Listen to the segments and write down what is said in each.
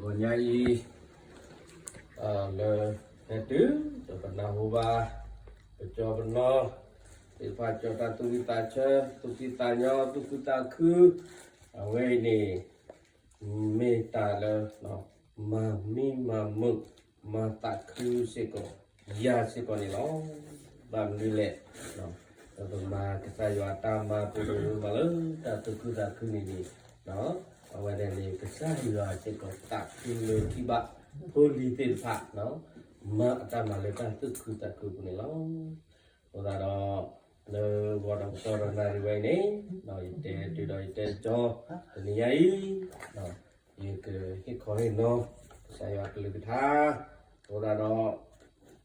ဂီၤညါအံၤ လၢ ဟဲတုၤ ဒီးပနၢ်ဟူဘၣ် ပကၠီပနီၤ သ့ၣ်တဖၣ်ကၠီတၢ်သူၣ်ဝံၣ်သးဆၢ သူၣ်ဖှံသးညီ သူၣ်ခုသးခု အဝဲအံၤန့ၣ် မ့ၢ်တၢ်လၢ မၤမံမၤမုာ် မၤသးခုစ့ၢ်ကီး ယၤစ့ၢ်ကီးန့ၣ်လီၤ. ဘၣ်မနုၤလဲၣ် ပမၤကစၢ်ယွၤတၢ်မၤပူၤတဝံၤမးလၢ တၢ်သူၣ်ခုသးခုန့ၣ်န့ၣ် အဝဲဒၣ်န့ၣ် ကစၢ်ယွၤစ့ၢ်ကီးသးခုလၢထံၣ်ဘၣ် ဖိလံၤသ့ၣ်တဖၣ် မၤအတၢ်မၤလၢတၢ်သူၣ်ခုသးခုပူၤန့ၣ်လီၤ. အဃိသတးဒီး လၢဂီၤဒီးကတီၢ်ဒီးနၣ်ရံၣ်ဝဲအံၤန့ၣ် ယတဲတုၤဒီးယတဲကၠီ တနံၤညါအံၤ ယကဟ့ၣ်ခီဟ့ၣ်နီၤ ကစၢ်ယွၤကလုၢ်ကထါ အဃိသတး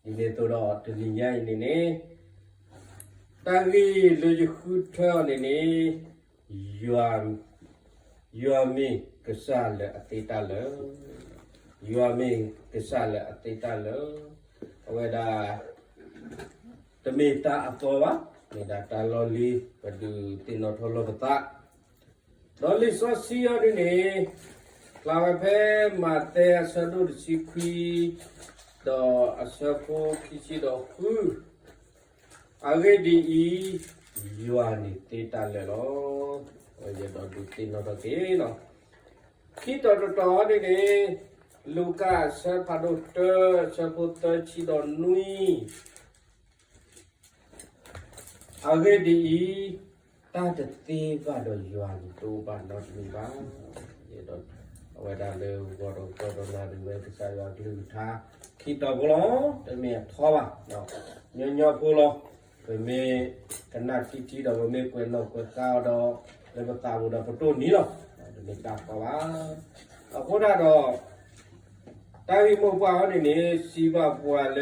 ဒီး ဒ်န့ၣ်အသိးဒီးတနံၤညါအံၤန့ၣ်န့ၣ် တၢ်ဂ့ၢ်လၢယဃုထၢအီၤန့ၣ်န့ၣ် ယွၤ ယွၤမ့ၢ်ကစၢ်လၢအသ့တၢ်လၢာ်, ယွၤမ့ၢ်ကစၢ်လၢအသ့တၢ်လၢာ်, အဝဲဒၣ် တမ့ၢ်တၢ်အသီဘၣ်, မ့ၢ်ဒၣ်တၢ်လီၢ်လံၤ ပဒုးသ့ၣ်နီၣ်ထီၣ်လိာ်ပသး, ဒီးလံာ်စီဆှံအံၤဒ်န့ၣ် ဖျါဝဲဖဲမးသဲအဆၢဒိၣ်တဆံခွံ ဒီးအဆၢဖိခံဆံဒီးဃု အဂ့ၢ်ဒ်အံၤ, ယွၤန့ၣ်သ့တၢ်လၢာ်လီၤ. ယအဲၣ်ဒိးဒုးသ့ၣ်နီၣ်ထီၣ်က့ၤလီၤ. ခံတီၤတတီၤဒ်န့ၣ် လူၤကၣ်အဆၢဖးဒိၣ်တၢ အဆၢဖိသၢဆံဒီးနွံ အဂ့ၢ်ဒ်အံၤ, တၢ်တသ့ဘၣ်ဒီးယွၤန့ၣ်တအိၣ်ဘၣ်နီတမံၤဘၣ်. အဝဲဒၣ်လၢဂီၤဒီးကတီၢ်ဒီးနၣ်ရံၣ်ဝဲကစၢ်ယွၤကလုၢ်ကထါ ခံတီၤဖိလီၤ. တမ့ၢ်အထီဘၣ်, ညီညီဖိလီၤ. ပမ့ၢ်ကနၣ်ထံထံဒီးပမ့ၢ်ကွဲးနီၣ်ကွဲးဃါအီၤဒီး လၢပသးပူၤဒီးပတိၢ်နီၣ်လီၤ. တမ့ၢ်တၢ်အထီဘၣ်. အဃိဒၣ်ဒီး တၢ်ဂ့ၢ်မိၢ်ပှၢ်အံၤန့ၣ်န့ၣ် စံးဘၣ်ပှၤလၢ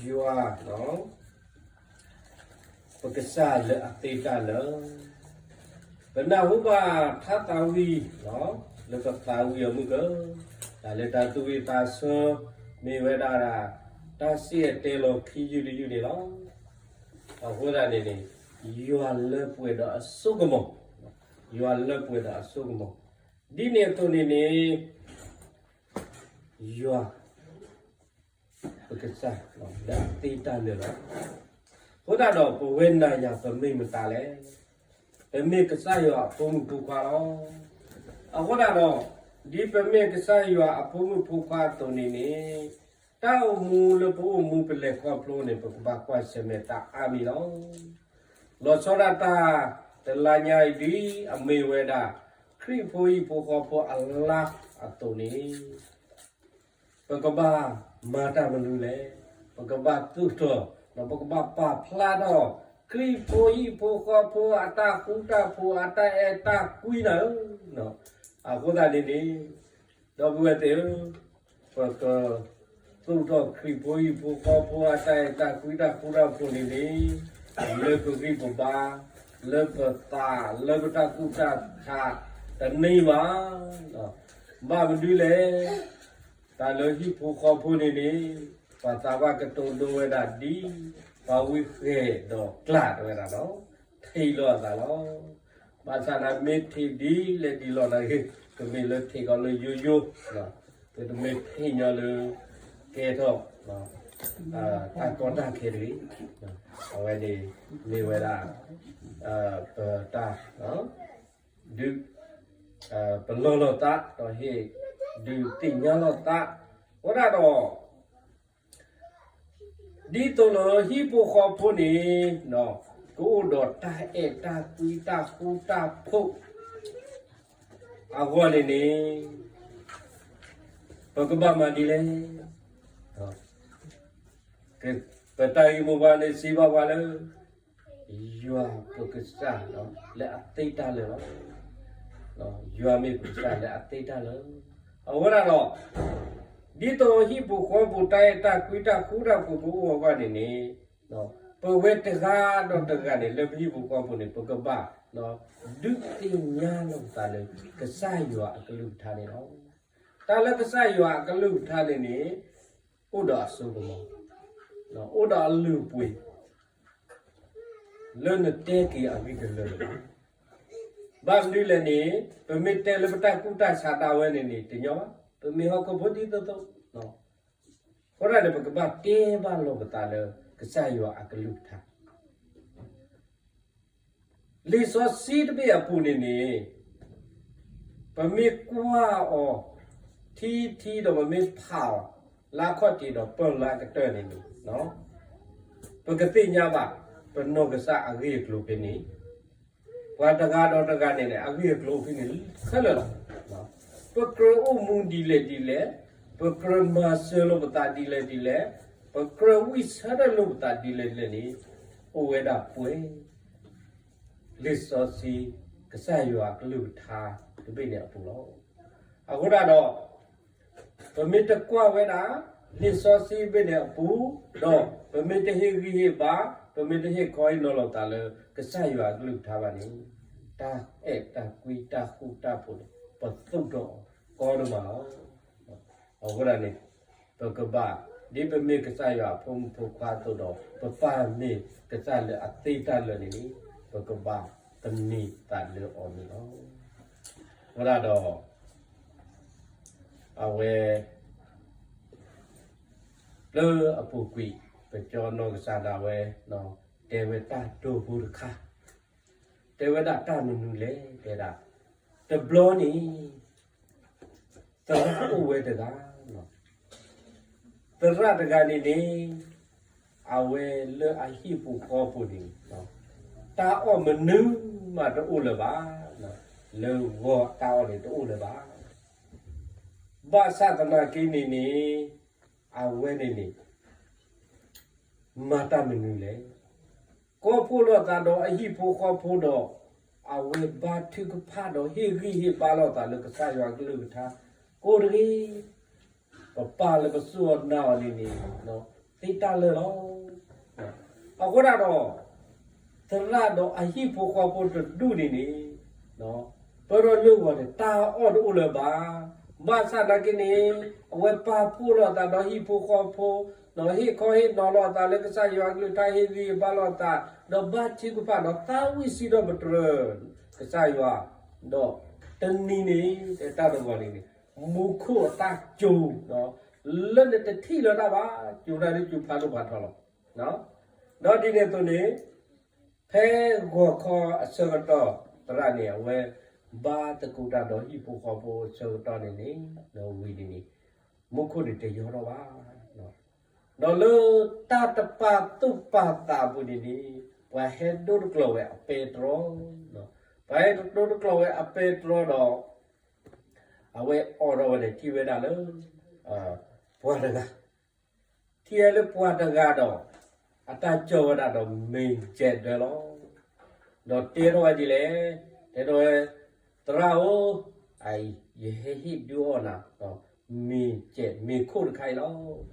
ယွၤ ပကစၢ်လၢအသ့တၢ်လၢာ်, ပနၢ်ဟူဘၣ်ထါသးဝံၣ် လၢပသးဝံၣ်အီၤမုၢ်ကၢ, တၢ်လၢတၢ်သူၣ်ဝံၣ်သးဆၢ မ့ၢ်ဝဲဒၣ် တၢ်စံၣ်တဲၤတဲလီၤခံယုၢ်တယုၢ်န့ၣ်လီၤ. အဃိသတးန့ၣ်န့ၣ် ယွၤလၢပှဲၤဒီးအစိကမီၤ, ယွၤလၢပှဲၤဒီးအစိကမီၤ, ဒ်န့ၣ်အသိးန့ၣ်န့ၣ် ယွၤ ပကစၢ်လၢအသ့တၢ်လၢာ်လီၤ. အဃိသတးဒီးပဝဲနၤယၤပမ့ၢ်မတၤလဲၣ်. ပမ့ၢ်ကစၢ်ယွၤအဖိမုၣ်ဖိခွါလီၤ. အဃိသတးဒီး ဒ်ပမ့ၢ်ကစၢ်ယွၤအဖိမုၣ်ဖိခွါအသိးန့ၣ်န့ၣ် တၢ်အိၣ်မူလၢပအိၣ်မူပလဲၤခီဖျိန့ၣ် ပကဘၣ်ကွၢ်ဆၢၣ်မဲာ်တၢ်အါမံၤလီၤ. လီၤဆီဒၣ်တၢ်တလါညါအံၤဒ်အမ့ၢ်ဝဲဒၣ် ခရံာ်ဖိဟံၣ်ဖိဃီဖိအလါအသိးန့ၣ် ပကဘၣ်မၤတၢ်မနုၤလဲၣ်. ပကဘၣ်သူၣ်ထီၣ် ဒီးပကဘၣ်ပာ်ဖျါထီၣ် ခရံာ်ဖိဟံၣ်ဖိဃီဖိအတၢ်ဃူတၢ်ဖိးအတၢ်အဲၣ်တၢ်ကွံတၢ်ဧၢ, အဃိသတးန့ၣ်န့ၣ် ဒီပုၢ်ဝဲၢ်သ့ၣ်ဧၢ, ပက သူၣ်ထီၣ်ခရံာ်ဖိဟံၣ်ဖိဃီဖိအတၢ်အဲၣ်တၢ်ကွံတၢ်ဃူတၢ်ဖိးန့ၣ်န့ၣ် လၢပဂံၢ်ပဘါ, လၢပသး, လၢပတၢ်ကူၣ်တၢ်ခး တန့ၢ်ဘၣ်. ဘၣ်မနုၤလဲၣ်. တၢ်လၢဟံၣ်ဖိဃီဖိန့ၣ်န့ၣ် ပှၤသးပှၢ်ကတိၤဒိဝဲဒၣ်ဒ် ပှၤဝံဃဲၢ်ဒီးကျၢ်တဝဲဒၣ်လီၤ. ထံၣ်လိာ်အသးလီၤ. ဘၣ်ဆၣ်နမ့ၢ်ထံၣ်ဒ်လဲၣ်ဒ်လဲၣ်န့ၣ်ဂ့ၤ, တမ့ၢ်လၢထံၣ်ကီးလၢယိယိ, တမ့ၢ်ထံၣ်ညီလၢ ကဲထီၣ် တၢ်ကီတၢ်ခဲတဂ့ၤ. အဝဲန့ၣ်မ့ၢ်ဝဲဒၣ် ပတၢ် ဒုး ပလီၢ်လိာ်သး ဒီးဟ့ၣ်ဒုးသ့ၣ်ညါလိာ်သး, အဃိဒၣ်ဒီး ဒ်သိးလၢဟံၣ်ဖိဃီဖိန့ၣ် ကအိၣ်ဒီးတၢ်အဲၣ်တၢ်ကွံတၢ်ဃူတၢ်ဖိး အဂီၢ်န့ၣ်န့ၣ် ပကဘၣ်မၤဒ်လဲၣ်. ပတၢ်ဂ့ၢ်မိၢ်ပှၢ်န့ၣ်စံးဘၣ်ပှၤလၢ ယွၤပကစၢ်လၢအသ့တၢ်လၢာ်လီၤ. ယွၤမ့ၢ်ပကစၢ်လၢအသ့တၢ်လၢာ်, အဝဲဒၣ်ဒီး ဒ်သိးဟံၣ်ဖိဃီဖိတၢ်အဲၣ်တၢ်ကွံတၢ်ဃူတၢ်ဖိးကအိၣ်အဂီၢ်န့ၣ်န့ၣ် ပဝဲတဂၤဒီးတဂၤန့ၣ် လၢပဟံၣ်ဖိဃီဖိန့ၣ် ပကဘၣ် ဒုးသ့ၣ်ညါလိာ်ပသးလၢ ကစၢ်ယွၤအကလုၢ်ကထါန့ၣ်လီၤ. တၢ်လၢကစၢ်ယွၤအကလုၢ်ကထါန့ၣ်န့ၣ် အိၣ်ဒီးအစိကမီၤ, အိၣ်ဒီးအလုၢ်အပှ့ၤ လၢနတဲက့ၤအဂ့ၢ်တလၢာ်လၢၤဘၣ်. ဘၣ်မနုၤလဲၣ်န့ၣ် ပမ့ၢ်တဲလၢပတၢ်ကူၣ်တၢ်ဆးဒၣ်ဝဲန့ၣ်န့ၣ် တညီဘၣ်. ပမ့ၢ်ဟီၣ်ခိၣ်ဖိဒ်သိးသိး, အဃိဒၣ်န့ၣ် ပကဘၣ်တဲဘၣ်လိာ်ပသးလၢကစၢ်ယွၤအကလုၢ်ကထါ လံာ်စီဆှံတဘ့ၣ်အပူၤန့ၣ်န့ၣ်, ပမ့ၢ်ကွၢ်အီၤထံထံဒီးပမ့ၢ်ဖးအီၤ လၢအခီၣ်ထံးဒီးပၢၢ်လၢအကတၢၢ်န့ၣ်န့ၣ်, ပကသ့ၣ်ညါဘၣ် ပနီၢ်ကစၢ်အဂ့ၢ်အကျိၤဖဲန့ၣ်, ပှၤတဂၤဒီးတဂၤန့ၣ်န့ၣ် အဂ့ၢ်အကျိၤဖဲန့ၣ်ခဲလၢာ်လီၤ. ပကြၢးအိၣ်မူဒ်လဲၣ်ဒ်လဲၣ်, ပကြၢးမၤစၢၤလိာ်ပသးဒ်လဲၣ်ဒ်လဲၣ်, ပကြၢးဝံၢ်ဆၢထၢၣ်လိာ်ပသးဒ်လဲၣ်ဒ်လဲၣ်န့ၣ်, အိၣ်ဝဲဒၣ်ပှဲၤ လံာ်စီဆှံ ကစၢ်ယွၤအကလုၢ်ကထါတဘ့ၣ်န့ၣ်အပူၤလီၤ. အဃိဒၣ်ဒီး ပမ့ၢ်တကွၢ်ဝဲဒၣ် လံာ်စီဆှံဘ့ၣ်န့ၣ်အပူၤ, ဒီးပမ့ၢ်တဟ့ၣ်ဂံၢ်ဟ့ၣ်ဘါ, ပမ့ၢ်တဟ့ၣ်ခီဟ့ၣ်နီၤလိာ်သးလၢကစၢ်ယွၤအကလုၢ်ကထါဘၣ်န့ၣ်, တၢ်အဲၣ်တၢ်ကွံတၢ်ဃူတၢ်ဖိးန့ၣ် ပသူၣ်ထီၣ်ကီဒိၣ်မးလီၤ. အဃိဒၣ်န့ၣ် ပကဘၣ် ဒ်ပမ့ၢ်ကစၢ်ယွၤအဖိမုၣ်ဖိခွါအသိးဒီး ပပၢ်မ့ၢ်ကစၢ်လၢအသ့တၢ်လၢာ်န့ၣ်န့ၣ်, ပကဘၣ်သန့ၤသးလၢအီၤန့ၣ်လီၤ. အဃိဒၣ်ဒီး အဝဲ လၢအပူၤကွံာ် ပကၠီနီၢ်ကစၢ်ဒၣ်ဝဲ တဲဝဲတၢ်ဒိဖိတခါ, တဲဝဲဒၣ်တၢ်မနုၤလဲၣ် တဲဒၣ်, တဘျီန့ၣ် သရၣ်အိၣ်ဝဲတဂၤ, သရၣ်တဂၤန့ၣ်န့ၣ် အဝဲလၢအဟံၣ်ဖိဃီဖိန့ၣ် တၢ်အီၣ်မနုၤမးတအိၣ်လၢၤဘၣ်, လၢဂီၤတၢ်အီၣ်န့ၣ်တအိၣ်လၢၤဘၣ်. ဘၣ်ဆၣ်သနာ်က့န့ၣ်န့ၣ် အဝဲန့ၣ်န့ၣ် မၤတၢ်မနုၤလဲၣ်. ကိးဖှိၣ်လိာ်သးဒီးအဟံၣ်ဖိဃီဖိဒီး အဝဲဘါထုကဖၣ်ဒီးဟ့ၣ်ဂံၢ်ဟ့ၣ်ဘါလိာ်သးလၢကစၢ်ယွၤကလုၢ်ကထါ ကိးတဂ့ၤ, ပပၢ်လၢပစိာ်အီၤနာ်အီၤန့ၣ်န့ၣ် သ့တၢ်လၢာ်လီၤ. အဃိဒၣ်ဒီး သရၣ်ဒီးအဟံၣ်ဖိဃီဖိတဒူၣ်န့ၣ်န့ၣ် ပၢၢ်ဒီးလၢဂီၤန့ၣ် တၢ်အီၣ်တအိၣ်လၢၤဘၣ်. ဘၣ်ဆၣ်သနာ်က့န့ၣ် အဝဲပာ်ဖှိၣ်လိာ်သးဒီးဟံၣ်ဖိဃီဖိ, ဟ့ၣ်ခီဟ့ၣ်နီၤလိာ်သးလၢကစၢ်ယွၤအကလုၢ်ကထါ ဟ့ၣ်ဂံၢ်ဟ့ၣ်ဘါလိာ်သး, ဒီးဘါထုကဖၣ်ဒီးသးဝံၣ်စံးထီၣ်ပတြၢၤကစၢ်ယွၤ, ဒီးတနံၤန့ၣ် တၢ်တဂီၤန့ၣ်န့ၣ် မူခိၣ်အတၢ်စူၤ လၢနတထံၣ်လၢၤတၢ်ဘၣ်, စူၤတၢ်ဒ်စူၤဖးဒိၣ်ဖးထီလီၤ. ဒီးဒ်န့ၣ်အသိးန့ၣ် ဖဲဂီၤခီအဆၢကတီၢ် သရၣ်န့ၣ် အဝဲဘါသကိးတၢ်ဒီးဟံၣ်ဖိဃီဖိအဆၢကတီၢ်န့ၣ်န့ၣ် ဒီးဝံၤန့ၣ်န့ၣ် မူခိၣ်န့ၣ်တယီၤထီၣ်ဘၣ်. ဒီးလၢတၢ်တပာ်သူၣ်ပာ်သးအပူၤန့ၣ်န့ၣ် ပှၤဟဲဒိတကျိာ်ဝဲအပဲတြီ, ပှၤဟဲဒိတကျိာ်ဝဲအပဲတြီဒီး အဝဲအိးထီၣ်ဝဲန့ၣ် ထံၣ်ဝဲဒၣ်လၢ ပှၤတဂၤ ထံၣ်ဝဲလၢပှၤတဂၤဒီး အတၢ်ကၠီဝဲဒၣ်ဒီးမ့ၤကဲးဒၢလီၤ. ဒီးတဲထီၣ်ဝဲဒ်လဲၣ်, တဲထီၣ်ဝဲ, သရၣ်ဧၢ, ယဟဲဟ့ၣ်ဒုးအီၣ်နၤ မ့ၤကဲး မ့ၤခိၣ်တခါအံၤလီၤ.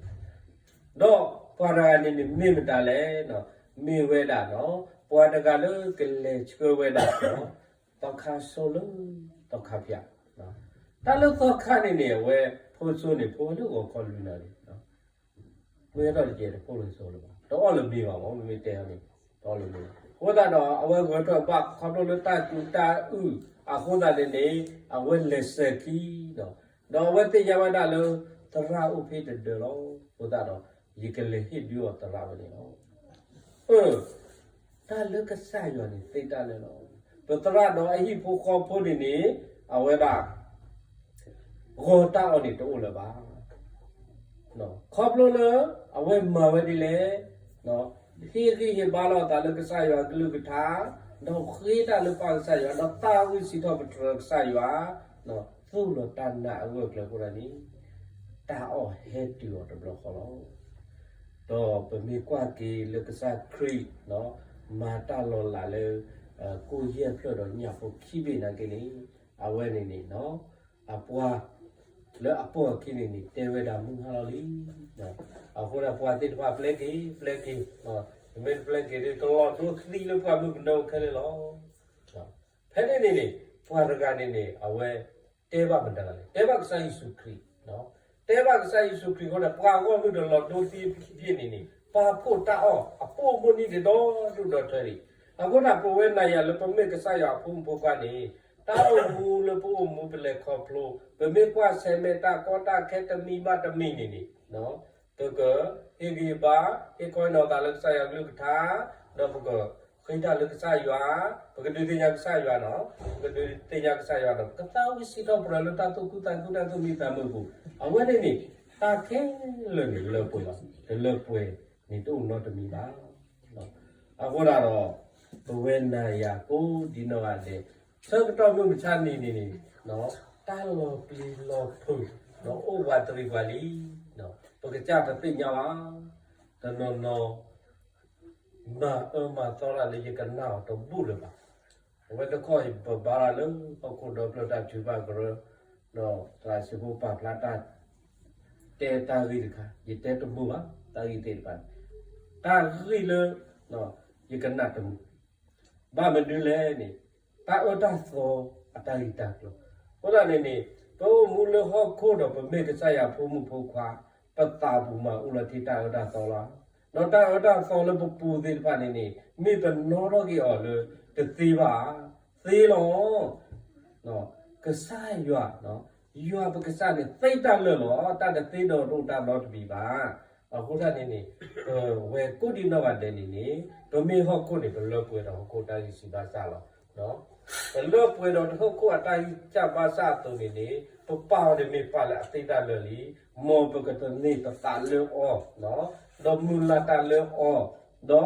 ဒီးပှၤတဂၤန့ၣ်န့ၣ်မ့ၢ်မတၤလဲၣ်, မ့ၢ်ဝဲဒၣ်ဒီး ပှၤတဂၤလၢကလဲၤဆှၢဝဲဒၣ်ဒီး သီခါဆိလၢ သီခါဖၠၣ်, တၢ်လၢသီခါန့ၣ်န့ၣ် အဝဲဖိဆိန့ၣ် ဖိဝဲလၢဂီၤခီလွံၢ်နၣ်ရံၣ် မ့ၢ်ဟဲထီၣ်တကဲးတဖိလၢၤဆိလၢၤဘၣ်, တအီၣ်လၢၤမ့ၤဘၣ်မး, မ့မ့ၢ်တဲအီၤန့ၣ် တအီၣ်လၢၤမ့ၤဘၣ်. အဃိသတးဒီး အဝဲဂဲၤထီၣ်ဘၣ်ခီဖျိလၢတၢ်စူၤတၢ်အုၣ်အဃိသတးန့ၣ်န့ၣ် အဝဲလဲၤစဲၤခံဒီး ဒီးအဝဲသ့ၣ်ညါဝဲဒၣ်လၢ သရၣ်အိၣ်ဖဲတဒၢလီၤ. အဃိသတးဒီး ယကလဲၤဟ့ၣ်ဒုးအီၣ်သရၣ်ဝဲန့ၣ်လီၤ. အၢ တၢ်လၢကစၢ်ယွၤန့ၣ်သ့တၢ်လၢာ်လီၤ. ပသရၣ်ဒီးအဟံၣ်ဖိဃီဖိန့ၣ်န့ၣ် အဝဲဒၣ် ဂီၤတၢ်အီၣ်န့ၣ်တအိၣ်လၢၤဘၣ်. ခီဖျိလၢ အဝဲမၤဝဲဒ်လဲၣ်, ဟ့ၣ်ဂံၢ်ဟ့ၣ်ဘါလိာ်သးလၢကစၢ်ယွၤအကလုၢ်ကထါ, ဒီးဃ့တၢ်လၢပၢ်ကစၢ်ယွၤ, ဒီးသးဝံၣ်စံးထီၣ်ပတြၢၤကစၢ်ယွၤ, သူၣ်လီၤတၢ်နာ်အဂၢၢ်အကျၢၤအဃိန့ၣ် တၢ်အီၣ်ဟဲတုၤအီၤတဘျီဃီလီၤ. ဒီးပမ့ၢ်ကွၢ်က့ၤလၢကစၢ်ခရံာ် မၤတၢ်လီၤလးလၢ ကိၣ်ယဲၢ်ဖျၢၣ်ဒီးညၣ်ဖိခံဘ့ၣ်နာ်က့န့ၣ် အဝဲန့ၣ်န့ၣ် အပှၤ လၢအပိာ်အခံန့ၣ်န့ၣ် တဲဝဲဒၣ်မုၢ်ဟါလီၤလံ. အဃိဒၣ်ပှၤသ့ၣ်တဖၣ်ပျဲက့ၤ ပျဲက့ၤ, မ့ၢ်တပျဲက့ၤဒီး ကလီၤဒိသံလၢပှၤမုၣ်ကနီၤခဲလၢာ်လီၤ. ဖဲန့ၣ်န့ၣ်န့ၣ် ပှၤတဂၤန့ၣ်န့ၣ် အဝဲတဲဘၣ်မတၤတဂၤလဲၣ်, တဲဘၣ်ကစၢ်ယ့ၣ်ၡူးခရံာ်, တဲဘၣ်ကစၢ်ယ့ၣ်ၡူးခရံာ်အဃိန့ၣ် ပှၤဂီၢ်မုၢ်တလီၤဒိသံဘ့ၣ်န့ၣ်န့ၣ် ပာ်ဖှိၣ်တၢ်အီၣ်အပိာ်မုၣ်န့ၣ်ဒီဒူၣ်ဒီထၢန့ၣ်, အဃိသတးပဝဲနၤယၤလၢပမ့ၢ်ကစၢ်ယွၤအဖိမုၣ်ဖိခွါန့ၣ် တၢ် တၢ်အိၣ်မူလၢပအိၣ်မူပလဲၤခီဖျိ ပမ့ၢ်ကွၢ်ဆၢၣ်မဲာ်တၢ်ကီတၢ်ခဲတမံၤဘၣ်တမံၤန့ၣ်န့ၣ် ပကဟ့ၣ်ဂံၢ်ဘါ ဟ့ၣ်ခီဟ့ၣ်နီၤသးလၢကစၢ်ယွၤကလုၢ်ကထါ, ဒီးပကဃ့တၢ်လၢကစၢ်ယွၤ, ပကဒုးသ့ၣ်ညါကစၢ်ယွၤနီၤ, ပကဒုးသ့ၣ်ညါကစၢ်ယွၤဒီး ပကသးဝံၣ်စံးထီၣ်ပတြၢၤလၢတၢ်သူၣ်ခုသးခုတၢ်သူၣ်မံသးမုာ်အပူၤ, အဝဲန့ၣ်န့ၣ် တၢ်ခဲလၢာ်န့ၣ်လၢပှဲၤလီၤ, တလၢပှဲၤန့ၣ်တအိၣ်နီတမံၤဘၣ်. အဃိသတးဒီး ပဝဲနၤယၤကိးဒံနီၢ်ဂၤဒဲး ဆၢကတီၢ်မုၢ်မဆါနံၤန့ၣ်န့ၣ် တၢ်လီၤပျံၤလီၤဖုး ဒီးအိၣ်ပှၤတရံးပှၤလံ, ပကစၢ်တသ့ၣ်ညါဘၣ်. တနီၤနီၤ မၤအၢမၤသီတၢ်လၢယကနၣ်အီၤတဘူၣ်လၢၤဘၣ်. အဝဲတခီအံၤ ပဘါတၢ်လၢဟီၣ်ခိၣ်ဒီဖျၢၣ်တၢ်ထုကဖၣ်ကရၢ, ဒီးသရၣ်စံးဖိပာ်ဖျါတၢ် တဲတၢ်ဂ့ၢ်တခါ, ယတဲတမုာ်ဘၣ်, တၢ်ဂ့ၢ်သ့ၣ်တဖၣ်န့ၣ် တၢ်ဂ့ၢ်လၢ ယကနၣ်တမုာ် ဘၣ်မနုၤလဲၣ်န့ၣ် တၢ်အၢတၢ်သီအတၢ်ဂ့ၢ်တၢ်ကျိၤ, အဃိသတးန့ၣ်န့ၣ် ပအိၣ်မူလၢဟီၣ်ခိၣ်ဒီးပမ့ၢ်ကစၢ်ယွၤဖိမုၣ်ဖိခွါ, ပသးပူၤမၤအူလီၤထံတၢ်အၢတၢ်သီလီၤ. ဒီးတၢ်အၢတၢ်သီလၢပပူၤသ့ၣ်တဖၣ်န့ၣ်န့ၣ် မ့ၢ်ပနီထီၣ်က့ၤအီၤလၢတသ့ဘၣ်, သ့လီၤ. ကစၢ်ယွၤ, ယွၤပကစၢ်န့ၣ် သ့တၢ်လၢာ်လီၤ. တၢ်တသ့ဒီးတအိၣ်တၢ်နီတမံၤဘၣ်. အဃိသတးန့ၣ်န့ၣ် ပဝဲကိးဒံနီၢ်ဂၤဒဲးန့ၣ်န့ၣ် ပမ့ၢ်ဟီၣ်ခိၣ်န့ၣ် ပလၢပှဲၤဒီးဟီၣ်ခိၣ်တၢ်ဂံၢ်စၢ်ဘါစၢ်လီၤ. ပလၢပှဲၤဒီးဟီၣ်ခိၣ်အတၢ်ဂံၢ်စၢ်ဘါစၢ်အသိးန့ၣ်န့ၣ် ပပာ်အီၤန့ၣ်မ့ၢ်ပာ်လၢအသ့တၢ်လၢာ်လံ, မ်ပကသန့ၤပသးလၢအီၤ, ဒီးမုၢ်လၢ်တၢ်လၢအီၤ,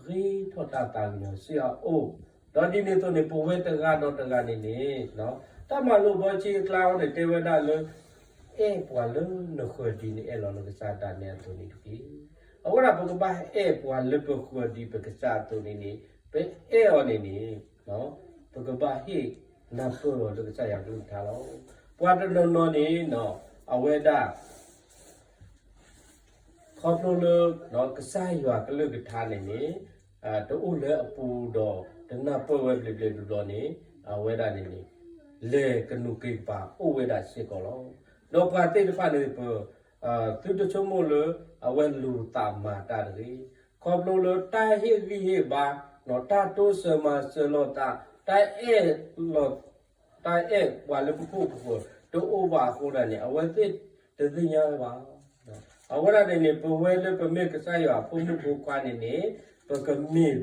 ဒီးဃ့ထီၣ်တၢ်သးကညီၤဆူအအိၣ်, ဒီးဒ်န့ၣ်အသိးန့ၣ် ပဝဲတဂၤဒီးတဂၤန့ၣ်န့ၣ် တၢ်မၤလိာ်ဘီဆံအကျါအံၤန့ၣ် တဲဝဲဒၣ်လၢ အဲၣ်ပှၤလၢနဃၢၤဒံးန့ၣ် အဲၣ်လီၤနကစၢ်ဒၣ်နဲအသိးန့ၣ်တက့ၢ်. အဃိဒၣ်ပကဘၣ်အဲၣ်ပှၤလၢပဃၢၤဒံးပကစၢ်အသိးန့ၣ်န့ၣ် ပအဲၣ်အီၤန့ၣ်န့ၣ် ပကဘၣ်ဟ့ၣ်နၢ်ပၢၢ်အီၤလၢကစၢ်ယွၤကလုၢ်ကထါလီၤ. ပှၤတနီၤနီၤန့ၣ် အဝဲဒၣ် ခီဖျိလၢ ကစၢ်ယွၤကလုၢ်ကထါန့ၣ်န့ၣ် တအိၣ်လၢအပူၤဒီး တနၢ်ပၢၢ်ဝဲဘျ့ဘျ့ဘျီဘျီန့ၣ် အဝဲဒၣ်န့ၣ်န့ၣ် လဲၤကနူးက့ၤကပၤအိၣ်ဝဲဒၣ်စ့ၢ်ကီးလီၤ. ဒီးပှၤသ့ၣ်တဖၣ်န့ၣ် ပ သုတဆိကမိၣ်လၢ အဝဲလူၤသးမၤတၢ်တဂ့ၤ. ခီဖျိလၢတၢ်ဟ့ၣ်ဂံၢ်ဟ့ၣ်ဘါ, တၢ်တိစၢၤမၤစၢၤလိာ်သး, တၢ်အဲၣ်လိာ် တၢ်အဲၣ်ပှၤလၢပခိၣ်ပဃၢၤ တအိၣ်ဘၣ်အဃိဒၣ်န့ၣ် အဝဲသ့ၣ်တသ့ၣ်ညါဝဲဘၣ်. အဝဲဒၣ်န့ၣ်န့ၣ် ပဝဲလၢပမ့ၢ်ကစၢ်ယွၤအဖိမုၣ်ဖိခွါန့ၣ်န့ၣ် ပကမ့ၢ်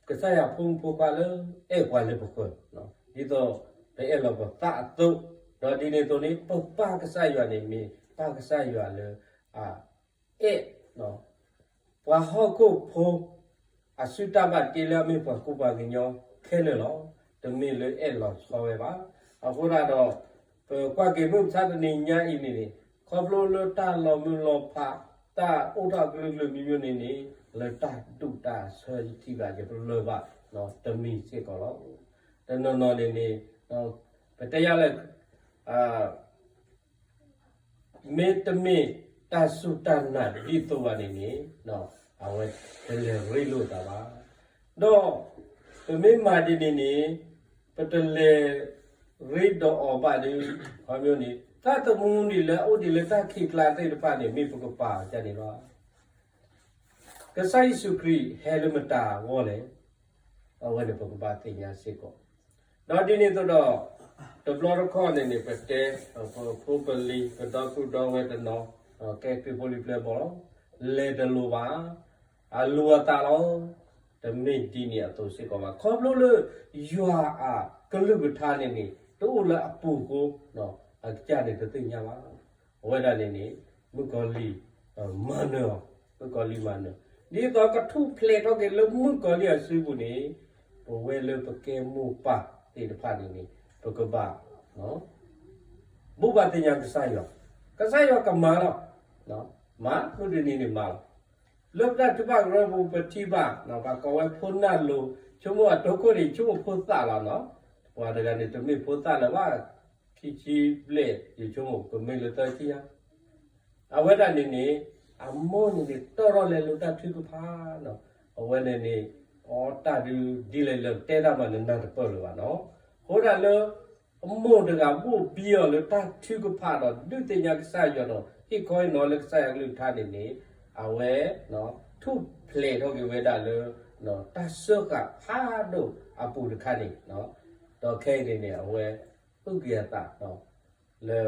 ကစၢ်ယွၤဖိမုၣ်ဖိခွါလၢ အဲၣ်ပှၤလၢပဃၢၤ, ဒ်သိးပအဲၣ်လီၤပသးအသိး, ဒီးဒ်န့ၣ်အသိးန့ၣ် ပပၢ်ကစၢ်ယွၤန့ၣ်မ့ၢ်ပၢ်ကစၢ်ယွၤလၢ အအဲၣ် ပှၤဟီၣ်ခိၣ်ဖိ အစုတၢ်ဘၣ်တ့လၢအမ့ၢ်ပှၤကူပှၤကညီခဲလၢာ်လီၤ. တမ့ၢ်လၢအဲၣ်လီၤဆီဝဲဘၣ်. အဃိဒၣ်ဒီး ပကွၢ်က့ၤမုၢ်မဆါတနံၤညါအံၤန့ၣ်န့ၣ် ခီဖျိလၢတၢ်လီၤမုၢ်လီၤဖး တၢ်အိၣ်ထီၣ်အကလုာ်ကလုာ်မံၤမံၤန့ၣ်န့ၣ် လၢတၢ်ဒူၣ်တၢ်ဆၢယထံၣ်ဘၣ်ယပလၢၢ်ဘၣ် တမံၤစ့ၢ်ကီးလီၤ. တနီၤနီၤန့ၣ်န့ၣ် ပတဲယၤလၢ မ့တမ့ၢ်တၢ်စူၢ်တၢ်နာ်ဒ်သိးဘၣ်န့ၣ်န့ၣ် အဝဲတလဲၤရ့လိာ်သးဘၣ်. ဒီးပမ့ၢ်မၤဒ်န့ၣ်န့ၣ် ပတလဲၤရ့ဒီးအီၤဘၣ်ဒီး ခီဖျိန့ၣ် တၢ်သမူန့ၣ်လၢအအိၣ်ဒံးလၢတၢ်ခံးကျါသ့ၣ်တဖၣ်န့ၣ် မ့ၢ်ပကပာ်အီၤဒ်န့ၣ်လီၤ. ကစၢ်ယ့ၣ်ၡူးခရံာ်ဟဲလၢမတၤအဂီၢ်လဲၣ်. အဝဲန့ၣ်ပကဘၣ်သ့ၣ်ညါစ့ၢ်ကီး. ဒီးဒ်န့ၣ်အသိးဒီး တဘျီတခီၣ်န့ၣ်န့ၣ် ပတဲ ပဖိပလံၤ ပဒီပုၢ်ဒီဝဲၢ်တနီၤ ကဲခရံာ်ဖိလံၤပျဲၢ်ဘီၣ်လီၤ. လဲၤတလိၤဘၣ်, အလိၤအသးလီၤ. တမ့ၢ်ဒ်န့ၣ်အသိးစ့ၢ်ကီးဘၣ်. ခီဖျိလၢ ယွၤအကလုၢ်ကထါန့ၣ်န့ၣ် တအိၣ်လၢအပူၤအဃိ အကစၢ်န့ၣ်တသ့ၣ်ညါဘၣ်. အဝဲဒၣ်န့ၣ်န့ၣ် မုၣ်ကီၤလံၢ် မၤနၢၤအီၤ, မုၣ်ကီၤလံၢ်မၤနၢၤ, ဒ်သိးကထူၣ်ဖျဲးထီၣ်က့ၤလၢမုၣ်ကီၤလံၢ်အစုပူၤန့ၣ် ပဝဲလၢပကဲမိၢ်ပၢ်သ့ၣ်တဖၣ်န့ၣ်န့ၣ် ပကဘၣ် ဘိးဘၣ်သ့ၣ်ညါကစၢ်ယွၤ, ကစၢ်ယွၤကမၤလီၤ, မၤမုၢ်တနံၤန့ၣ်မၤလီၤ. လၢပတၢ်ထုကဖၣ်ကရၢပူၤပထံၣ်ဘၣ် ပှၤကိးဝဲဖိနၢ်လိၤ ဆိကမိၣ်အတိခိၣ်န့ၣ် ဆိကမိၣ်ဖိသၣ်လီၤနီၤ. ပှၤတဂၤန့ၣ် တမ့ၢ်ဖိသၣ်လၢၤဘၣ်, ခံဆံဘျဲၣ် ယဆိကမိၣ် ကမ့ၢ်လၢသၢဆံညါ အဝဲဒၣ်န့ၣ်န့ၣ် အမိၢ်န့ၣ်န့ၣ် တီၢ်ထီၣ်လဲၤလၢတၢ်ထုကဖၣ်နီၤ. အဝဲန့ၣ်န့ၣ် အီတၢ်ဒုးဒ်လဲၣ်လဲၣ် တဲတၢ်မၤနၢၤနၢ်တပၢၢ်လၢၤဘၣ်နီၤ. အဃိဒၣ်လၢ အမိၢ်တဂၤဘိၣ်ဘံအီၤလၢတၢ်ထုကဖၣ်ဒီး ဒုးသ့ၣ်ညါကစၢ်ယွၤဒီး ဟ့ၣ်ခီဟ့ၣ်နီၤလၢကစၢ်ယွၤကလုၢ်ကထါန့ၣ်န့ၣ် အဝဲ ထူၣ်ဖျဲးထီၣ်က့ၤဝဲဒၣ်လၢ တၢ်စၢဃာ်ဖးဒိၣ်အပူၤတခါန့ၣ် ဒီးခဲအံၤန့ၣ်န့ၣ် အဝဲ အုၣ်က့ၤအသး လၢ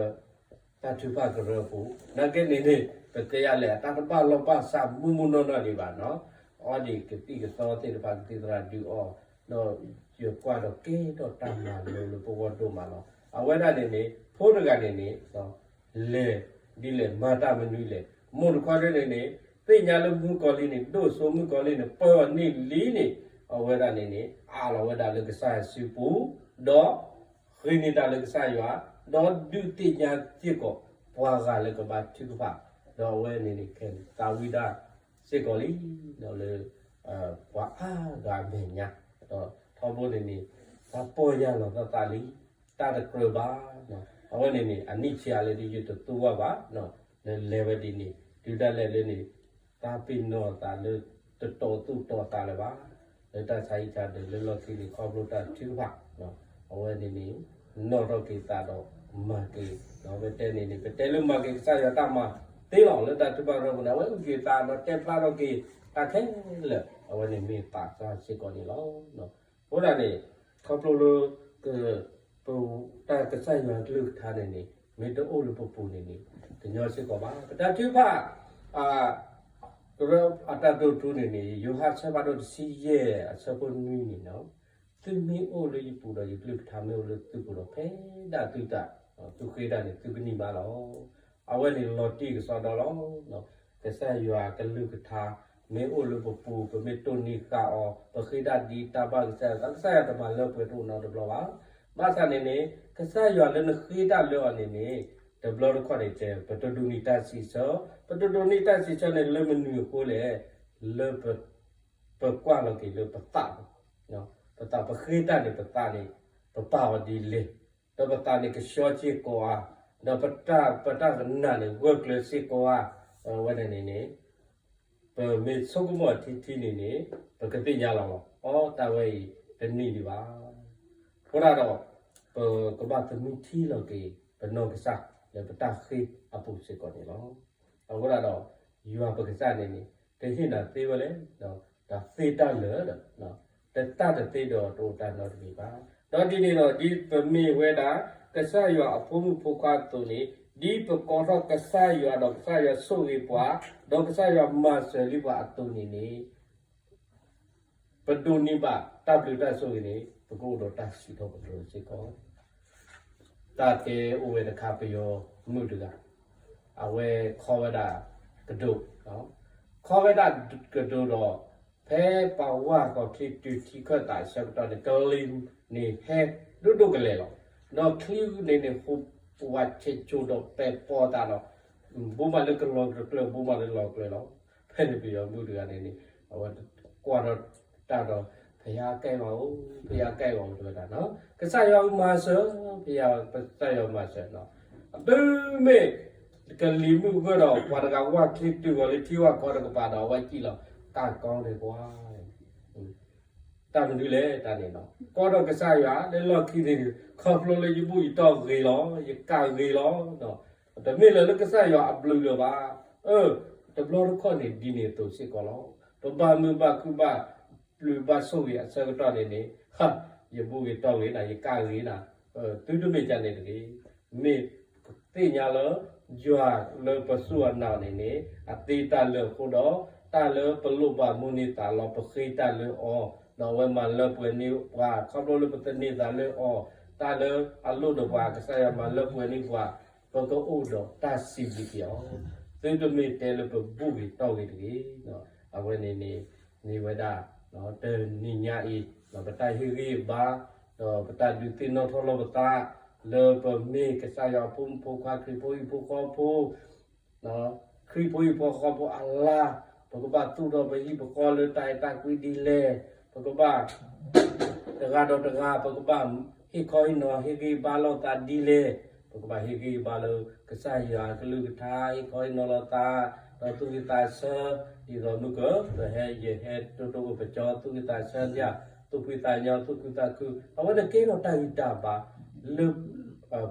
တၢ်ထုကဖၣ်ကရၢအပူၤ နာ်က့န့ၣ်န့ၣ် ပတဲယၤလဲၣ် အတၢ်တဘၣ်လီၢ်ဘၣ်စးမူမူနီၢ်နီၢ်ဒံးဘၣ်နီၤ, အီဒံးကသံၣ်ကသီသ့ၣ်တဖၣ်ကသံၣ်သရၣ်ဒုးအီၤ, ဒီးယကွၢ်ဒီးကဲထီၣ်တၢ်မၤလိလၢပဂီၢ်ဒိၣ်မးလီၤ. အဝဲဒၣ်န့ၣ်န့ၣ် ဖိတဂၤန့ၣ်န့ၣ် လဲၤဒ်လဲၣ်မၤတၢ်မနုၤလဲၣ်, မိၢ်တခီဒၣ်န့ၣ်န့ၣ် သ့ၣ်ညါလၢမုၣ်ကီၤလံၢ်န့ၣ် ဒိၣ်စိမုၣ်ကီၤလံၢ်န့ၣ် ပၢအီၤန့ၢ်လံန့ၣ် အဝဲဒၣ်န့ၣ်န့ၣ် အးလီၤဝဲဒၣ်လၢကစၢ်ယွၤစုပူၤ, ဒီး ဃ့န့ၢ်တၢ်လၢကစၢ်ယွၤ, ဒီးဒုးသ့ၣ်ညါစ့ၢ်ကီး ပှၤဂၤလၢကဘါထုကဖၣ်, ဒီးအဝဲန့ၣ်န့ၣ် ခဲသးဝံၣ်တၢ်စ့ၢ်ကီးလံ, ဒီးလၢ ပှၤအါဂၤအမဲာ်ညါ, ဒီးထီဘိန့ၣ်န့ၣ် သးပီၢ်ယၢ်လီၤသးသးလံ, တၢ်တကြၢးဘၣ်, အဝဲန့ၣ်န့ၣ် အနံၣ်ဆံးအါလၢဒ်ယတသူဝဲဘၣ်, လၢလဲၤဝဲဒ်န့ၣ် တုၤဒၣ်လဲာ်လၢန့ၣ် တၢ်ပ့ၤနီၣ်သးလၢ တတီၤသူၣ်တီၤသးလၢၤဘၣ်, လၢတၢ်ဆါဟံၣ်ဆါဒၢးလၢလီၢ်ခံန့ၣ် ခီဖျိတၢ်ထုကဖၣ်, အဝဲန့ၣ်န့ၣ် နီၣ်ထီၣ်က့ၤသးဒီးမၤက့ၤ, ဒီးပတဲန့ၣ်န့ၣ် ပတဲလၢမၤက့ၤကစၢ်ယွၤတၢ်မၤသ့လီၤ လၢတၢ်ထုကဖၣ်ကရၢပူၤန့ၣ် အဝဲအုၣ်က့ၤသးဒီးတဲဖျါထီၣ်က့ၤ တၢ်ခဲလၢာ် အဝဲန့ၣ်မ့ၢ်ပာ်ကစၢ်စ့ၢ်ကီးန့ၣ်လီၤ. အဃိဒၣ်န့ၣ် ခီဖျိလၢ ပ တၢ်ကစၢ်ယွၤကလုၢ်ကထါန့ၣ်န့ၣ် မ့ၢ်တအိၣ်လၢပပူၤန့ၣ်န့ၣ် တညီစ့ၢ်ကီးဘၣ်. ပတၢ်ထုကဖၣ် ကရၢအတၢ်ဒိၣ်ထူန့ၣ်န့ၣ် ယိၤဟၣ်ဆၢဖးဒိၣ်တဆံယဲၢ်အဆၢဖိနွံန့ၣ်လီၤ. သုမ့ၢ်အိၣ်လၢယပူၤဒီးယကလုၢ်ကထါမ့ၢ်အိၣ်လၢသုပူၤဒီး ဖဲဒၣ်သုတၢ် သုဃ့တၢ်န့ၣ် သုကန့ၢ်ဘၣ်လီၤ. အဝဲန့ၣ်လီၤတံၢ်ကစီဒီလီၤ. ကစၢ်ယွၤကလုၢ်ကထါ မ့ၢ်အိၣ်လၢပပူၤ ပမ့ၢ်တိၢ်နီၣ်ဃာ်အီၤ ပဃ့တၢ်ဒ်တၢ်ဘၣ်ကစၢ်ယွၤ ကစၢ်ယွၤတမၤလၢပှဲၤတအိၣ်နီတဘျီဘၣ်. ဘၣ်ဆၣ်န့ၣ်န့ၣ် ကစၢ်ယွၤလၢနဃ့တၢ်လၢအီၤန့ၣ်န့ၣ် တဘျီတခီၣ်န့ၣ်တဲ ပတဒိးန့ၢ်တၢ်စံးဆၢ, ပတဒိးန့ၢ်တၢ်စံးဆၢန့ၣ် လၢမနုၤအဃိလဲၣ်, လၢ ပကွၢ်လီၤက့ၤလၢပသး, ပသးပဃ့တၢ်န့ၣ် ပသးန့ၣ် ပပာ်အီၤဒ်လဲၣ်, ဒီးပသးန့ၣ်ကဆှီစ့ၢ်ကီးဧါ, ဒီးပတၢ် ပတၢ်နာ်န့ၣ် ဂၢၢ်ကျၢၤစ့ၢ်ကီးဧါ, အဝဲန့ၣ်န့ၣ်န့ၣ် ပမ့ၢ်ဆိကမိၣ်အထံထံန့ၣ်န့ၣ် ပကသ့ၣ်ညါလီၤလီၤ. အီ တၢ်ဝဲအံၤ တန့ၢ်ဒံးဘၣ်. အဃိဒၣ်ဒီး ပကဘၣ်သမံထံလီၤက့ၤ ပနီၢ်ကစၢ် လၢပတၢ်ဃ့အပူၤစ့ၢ်ကီးန့ၣ်လီၤ. အဃိဒၣ်ဒီး ယွၤပကစၢ်န့ၣ်န့ၣ် တဟ့ၣ်နၤသ့ဝဲလဲၣ်, ဒီးသ့တၢ်လၢာ်ဒီး တတၢ်တသ့ဒီးတအိၣ်တၢ်နီတမံၤဘၣ်. ဒီးဒ်န့ၣ်ဒီး ဒ်ပမ့ၢ်ဝဲဒၣ် ကစၢ်ယွၤအဖိမုၣ်ဖိခွါအသိးန့ၣ် ဒ်ပကိးထီၣ်ကစၢ်ယွၤဒီးကစၢ်ယွၤဆိၣ်ဂ့ၤပှၤ ဒီးကစၢ်ယွၤမၤစၢၤလံပှၤအသိးန့ၣ်န့ၣ် ပဒိးန့ၢ်ဘၣ်တၢ်ဘျုးတၢ်ဆိၣ်ဂ့ၤန့ၣ် ပကအိၣ်ဒီးတၢ်စံးထီၣ်ပတြၢၤစ့ၢ်ကီး. တၢ်တဲအိၣ်ဝဲတခါ ပယီၤမုၣ်တဂၤ အဝဲခီဝဲဒၣ်ကဒိး, ခီဝဲဒၣ်ကဒိးဒီး ဖဲပှၤဝၢ်ဃီၤချံတုၤထံခၢၣ်သးအဆၢကတီၢ်န့ၣ် ကလံၤန့ၣ်ဟဲဒိၣ်ဒိၣ်ကလဲာ်လီၤ. ဒီးချံန့ၣ်န့ၣ် ဟူးဝးဆဲးကိၤဒီးပဲာ်ပိာ်သးဒီး ဘိးမးလၢကလီၤကျၢၤ ဘိးမးလၢလီၤကျၢၤလီၤ. ဖဲန့ၣ်ပယီၤမုၣ်တဂၤန့ၣ်န့ၣ် အဝဲကွၢ်ထီၣ်တၢ်ဒီး ဖယါကဲဂီၤဧိၤ, ဖယါကဲဂီၤဧိၤ တဲဝဲဒၣ်, ကစၢ်ယွၤမၤစၢၤ, ဖယါ ကစၢ်ယွၤမၤစၢၤနီၤ. အတုၤမ့ၢ် ကလံၤမုၢ်ဂၢၢ်ဒီး ပှၤတဂၤဝၢ်ချံတုၤဂီၤလၢထံဝၢ်ကီၢ်တကပၤဒီး အဝဲစံးလီၤ တၢ်ကီန့ၣ်ပှၤ တၢ်မနုၤလဲၣ်တၢ်န့ၣ်နီၤ. ကီဒီးကစၢ်ယွၤလၢလီၢ်ခံန့ၣ် ခီဖျိလၢယဘူၣ်ယတီၢ်ဂ့ၤလီၤ, ယကးဂ့ၤလီၤ. တမ့ၢ်လၢၤလၢကစၢ်ယွၤအဘျုးလၢၤဘၣ်. အၢ တဘျီတခီၣ်န့ၣ်ဒ်န့ၣ်အသိးစ့ၢ်ကီးလီၤ. ပဘၣ်မုာ်ဘၣ်ခုၣ်ဘၣ်ပျုၤဘၣ်ဆိၣ်ဂ့ၤအဆၢကတီၢ်န့ၣ်န့ၣ် ယဘူၣ်ဂ့ၤတီၢ်ဂ့ၤနၤ ယကးဂ့ၤနၤ, သုတမ့ၢ်ဒ်န့ၣ်တဂ့ၤ. မ့ၢ်သ့ၣ်ညါလၢ ယွၤလၢပစူၢ်အနာ်န့ၣ်န့ၣ် အသ့တၢ်လၢာ်အဃိဒီး တၢ်လၢပလိၣ်ဘၣ်မိၣ်န့ၢ်သးလီၤ ပဃ့တၢ်လၢအီၤ, ဒီးအဝဲမၤလၢပှဲၤန့ၢ်ပှၤ ခီဖျိလၢပသန့ၤသးလၢအီၤ, တၢ်လၢအလိၣ်ဒီးပှၤ ကစၢ်ယွၤမၤလၢပှဲၤန့ၢ်ပှၤ, ပကအိၣ်ဒီးတၢ်စံးဘျုးက့ၤအီၤ, သုတမ့ၢ်တဲလၢပဘူၣ်ဂ့ၤတီၢ်ဂ့ၤတဂ့ၤ. အဝဲန့ၣ်န့ၣ် မ့ၢ်ဝဲဒၣ် တနံၤညါအံၤ ပတၢ်ဟ့ၣ်ဂံၢ်ဘါ ဒီးပတၢ်ဒုးသ့ၣ်နီၣ်ထီၣ်လီၤပသး လၢပမ့ၢ်ကစၢ်ယွၤအဖိမုၣ်ဖိခွါ ခရံာ်ဖိဟံၣ်ဖိဃီဖိ ခရံာ်ဖိဟံၣ်ဖိဃီဖိအလါ, ပကဘၣ်သူၣ်ထီၣ်ပဟံၣ်ပဃီလၢတၢ်အဲၣ်တၢ်ကွံဒ်လဲၣ်, ပကဘၣ် တဂၤဒီးတဂၤ ပကဘၣ်ဟ့ၣ်ခီဟ့ၣ်နီၤ ဟ့ၣ်ဂံၢ်ဘါလိာ်သးဒ်လဲၣ်, ပကဘၣ်ဟ့ၣ်ဂံၢ်ဘါလၢ ကစၢ်ယွၤကလုၢ်ကထါ ဟ့ၣ်ခီဟ့ၣ်နီၤလိာ်သး, ဒီးသူၣ်ဝံၣ်သးဆၢ, ဒ်သိးမုၢ်က ပဟဲယဟဲတိတိပကၠီ သူၣ်ဝံၣ်သးဆၢဒၣ်, သူၣ်ဖှံသးညီ သူၣ်ခုသးခု, အဝဲန့ၣ်ကဲထီၣ်တၢ်ဂံၢ်တၢ်ဘါ လၢ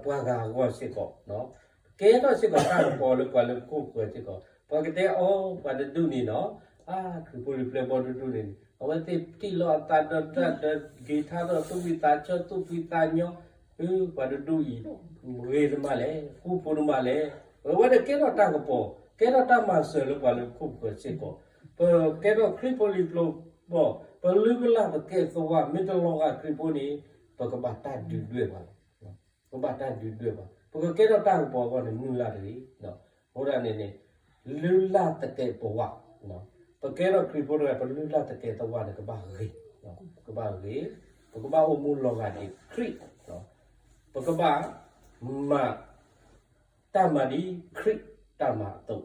ပှၤဂၤအဂီၢ်စ့ၢ်ကီး ကဲထီၣ်စ့ၢ်ကီးတၢ်ကပီၤလၢပှၤလၢပခိၣ်ပဃၢၤစ့ၢ်ကီး, ပှၤကတဲအီၤ ပှၤတဒူၣ်န့ၣ်နီၤ, အါ ခရံာ်ဖိလံၤပျဲၢ်ဘီဒူၣ်ဒူၣ်န့ၣ် အဝဲသ့ၣ်ထံၣ်လီၤအသးဒီးတၢ်ဒီးဂ့ၤထါဒီးသူၣ်ဖှံသးညီ သူၣ်ဖှံသးညီ, ပှၤတဒူၣ်အံၤ ဂ့ၤတမးလဲၣ်, ဃူဖိတမးလဲၣ်, အဝဲဒၣ်ကဲထီၣ်တၢ်ကပီၤ, ကဲထီၣ်တၢ်မၤစၢၤလၢပှၤလၢခိၣ်ပဃၢၤစ့ၢ်ကီး, ပကဲထီၣ်ခရံာ်ဖိလံၤပျိၢ်ဘီၣ်, ပလုၢ်ပလၢ်ပသကဲးပဝၣ် မ့ၢ်တလီၤဂာ်ခရံာ်ဖိန့ၣ် ပကဘၣ်တၢ်ဒုးဒွဲၣ်ပှၤလီၤ. ပကဘၣ်တၢ်ဒုးဒွဲၣ်ပှၤ, ပကကဲထီၣ်တၢ်ကပီၤအဂီၢ်န့ၣ် မုၢ်လၢ်တဂ့ၤ, အဃိဒၣ်န့ၣ်န့ၣ် လုၢ်လၢ်သကဲးပဝၣ်, ပကဲထီၣ်ခရံာ်ဖိတဂၤ ပလုၢ်လၢ်သကဲးပဝၣ်န့ၣ် ကဘၣ်ဂ့ၤ, ကဘၣ်ဂ့ၤ, ပကဘၣ်အိၣ်မူလီၤဂာ်ဒ်ခရံာ်, ပကဘၣ်မၤ တၢ်မၤဒ်ခရံာ်တၢ်မၤအသိး,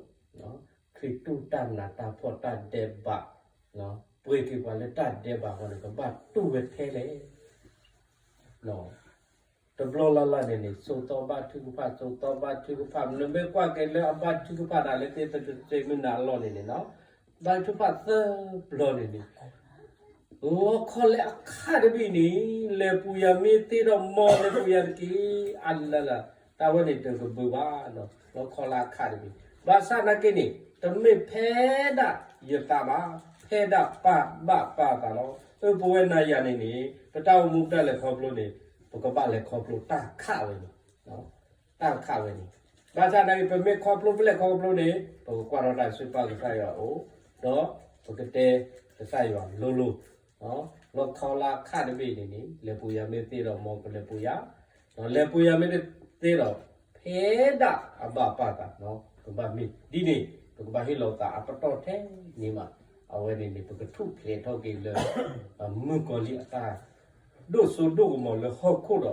ခရံာ်တူၢ်တၢ်နးတၢ်ဖှီၣ်တၢ်ဒဲးဘး, ပှ့ၤက့ၤပှၤလၢတၢ်ဒဲးဘးအဂီၢ်န့ၣ် ကဘၣ်တူၢ်ဝဲထဲလဲၣ်. တဘျီလၢ်လၢ်န့ၣ်န့ၣ် စိာ်သီဘါထုကဖၣ်, စိာ်သီဘါထုကဖၣ်, နမ့ၢ်ကွၢ်က့ၤလၢအဘါထုကဖၣ်ဒၣ်လဲာ်သ့ၣ်တဖၣ်မုၢ်နၤအလီၢ်န့ၣ်န့ၣ်, ဘါထုကဖၣ်သၢဘျီန့ၣ်န့ၣ် လီခီလၢအခါတဘ့ၣ်န့ၣ်, လဲၤပူၤယၤမ့ၢ်သ့ဒီး မ်လဲၤပူၤယၤတက့ၢ်, အလၢလၢ်, တၢ်ဝဲန့ၣ်တကဘုးဘၣ်, လီခီလၢအခါတဘ့ၣ်, ဘၣ်ဆၣ်နာ်က့န့ၣ် တမ့ၢ်ဖဲဒၣ်ယသးဘၣ်, ဖဲဒၣ်ပၢ်ဘၣ်ပၢ်သးလီၤ. အၢ ပဝဲနၤယၤန့ၣ်န့ၣ် ပတၢ်အိၣ်မူပတၢ်လဲၤခီဖျိန့ၣ် ပကဘၣ်လဲၤခီဖျိတၢ်ခးဝဲန့ၣ် တၢ်ခးဝဲန့ၣ်, ဘၣ်ဆၣ်နာ်က့ ပမ့ၢ်ခီဖျိပလဲၤခီဖျိန့ၣ် ပကကွၢ်ထီၣ်တၢ်စံးပာ်ကစၢ်ယွၤအအိၣ်, ဒီးပကတဲကစၢ်ယွၤလိၤလိၤ, လီခီလၢအခါတဘ့ၣ်န့ၣ်န့ၣ် လဲၤပူၤယၤမ့ၢ်သ့ဒီး မ်ကလဲၤပူၤယၤ, ဒီးလဲၤပူၤယၤမ့ၢ်တသ့ဒီး ဖဲဒၣ်အဘၣ်ပၢ်သး ကဘၣ်မ့ၢ်ဒ်န့ၣ် ပကဘၣ်ဟ့ၣ်လီၤသးအပတီၢ်ထဲန့ၣ်မး, အဝဲန့ၣ်န့ၣ် ပကထူၣ်ဖျဲးထီၣ်က့ၤလၢ မုၣ်ကီၤလံၢ်အတၢ် ဒိၣ်စိဒိၣ်ကမီၤလၢဟီၣ်ခိၣ်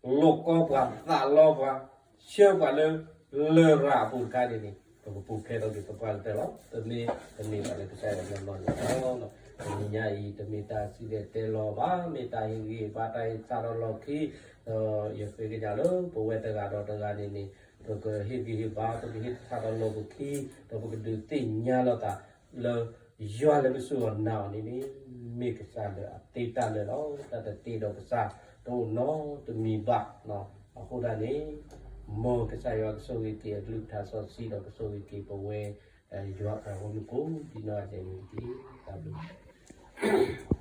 ဒီး လီၤကီပှၤ သးလီပှၤ ဆှၢပှၤလၢ လရာ်အပူၤတခါန့ၣ်န့ၣ် ပကပူၤဖျဲးထီၣ်က့ၤသပှၢ်ကတၢၢ်လီၤ. ပမ့ၢ်တန့ၢ်ဘၣ်လၢကစၢ်ယွၤလီၤလီၤန့ၣ်လီၤ. တနံၤညါအံၤ တမ့ၢ်တၢ်စံၣ်တဲၤတဲလီၤဘၣ်, မ့ၢ်တၢ်ဟ့ၣ်ဂံၢ်ဟ့ၣ်ဘါ တၢ်ဟ့ၣ်ဆၣ်ထီၣ်လီၢ်ခံ, ဒီးယဃ့ကညးလၢပဝဲတဂၤဒီးတဂၤန့ၣ်န့ၣ် ပကဟ့ၣ်ဂံၢ်ဟ့ၣ်ဘါ ပကဟ့ၣ်ဆၣ်ထီၣ်လီၢ်ပခံ, ဒီးပကဒုးသ့ၣ်ညါလိာ်သးလၢ ယွၤလၢပစူၢ်အီၤနာ်အီၤန့ၣ်န့ၣ် မ့ၢ်ကစၢ်လၢအတ့တၢ်လၢာ်လီၤ. တၢ်တတ့ဒီးကစၢ်တအိၣ်နီတမံၤဘၣ်. အဃိဒၣ်န့ၣ် မ်ကစၢ်ယွၤကဆိၣ်ဂ့ၤက့ၤအကလုၢ်ကထါစီဆှံဒီးကဆိၣ်ဂ့ၤက့ၤပဝဲ ယွၤအပှၤဂီၢ်မုၢ်ကိးဒံနီၢ်ဂၤဒဲးန့ၣ်တက့ၢ်. တၢ်ဘျုး